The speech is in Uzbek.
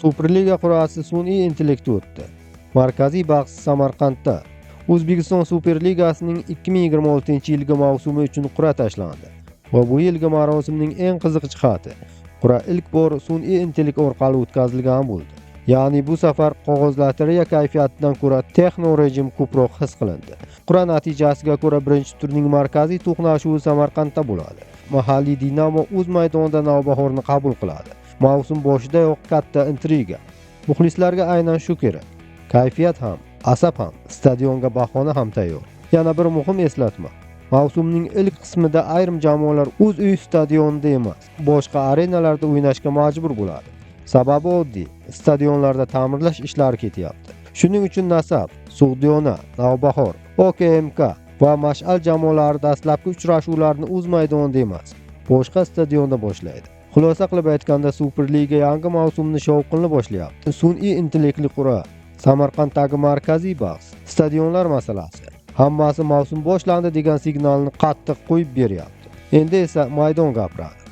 Superliga qur'asi sun'iy intellektda o'tdi. Markaziy bahs Samarqandda. O'zbekiston Superligasining 2026-yilgi mavsumi uchun qur'a tashlandi. Va bu yilgi marosimning eng qiziq jihati qur'a ilk bor sun'iy intellekt orqali o'tkazilgan bo'ldi. Ya'ni bu safar qog'oz lotereya kayfiyatidan ko'ra texno rejim ko'proq his qilindi. Qur'a natijasiga ko'ra birinchi turning markaziy to'qnashuvi Samarqandda bo'ladi. Mahalliy Dinamo o'z maydonida Navbahorni qabul qiladi. Mavsum boshidayoq katta intriga. Muxlislarga aynan shu kerak. Kayfiyat ham, asab ham, stadionga bahona ham tayyor. Yana bir muhim eslatma. Mavsumning ilk qismida ayrim jamoalar o'z uy stadionida emas, boshqa arenalarda o'ynashga majbur bo'ladi. Sababi oddiy, stadionlarda ta'mirlash ishlari ketyapti. Shuning uchun Nasaf, Sug'diyona, Navbahor, OKMK va Mash'al jamoalari dastlabki uchrashuvlarni o'z maydonida emas, boshqa stadionda boshlaydi. Xulosa qilib aytganda, Superliga yangi mavsumni shovqinli boshlayapti. Sun'iy intellektli qur'a, Samarqanddagi markaziy bahs, stadionlar masalasi. Hammasi mavsum boshlandi degan signalni qattiq qo'yib beryapti. Endi esa maydon gapiradi.